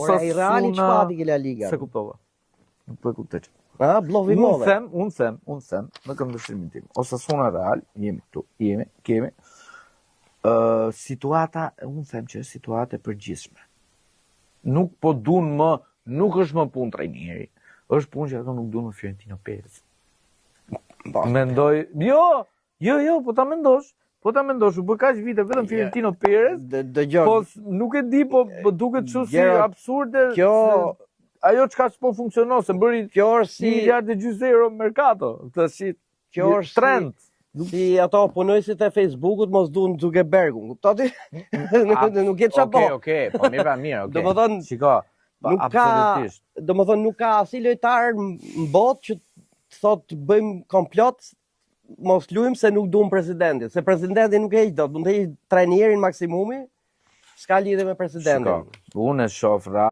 Por ai Reali ç'pati ke La Liga. S'e kuptova. Nuk po e kuptoj. A, bllof i madh. Unë them, unë them, unë them, në këndvështrimin tim. Osasuna Real, jemi këtu, jemi, kemi. Ë uh, situata, unë them që është situatë e përgjithshme. Nuk po dun më, nuk është më punë trajneri. Është punë që ato nuk duan më Florentino Perez. Po. Mendoj, jo, jo, jo, po ta mendosh, po ta mendosh, u bë kaq vite vetëm Florentino Perez. Dëgjo. Po nuk e di, po po duket kështu si absurde. Kjo ajo çka s'po funksionon, se bëri kjo është si 1 miliard e gjysmë euro merkato. Tash kjo është trend. Si ato punonjësit e Facebookut mos duan Zuckerbergun, kupton ti? Nuk nuk e çfarë po. Okej, okej, po mirë, pra, mirë, okej. Domethënë, shiko, po, nuk ka, domethënë nuk ka asnjë lojtar në botë që të thotë bëjmë komplot mos luajmë se nuk duam presidentin, se presidentin nuk e heq dot, mund të heq trajnerin maksimumi, s'ka lidhje me presidentin. Shiko, unë e shoh.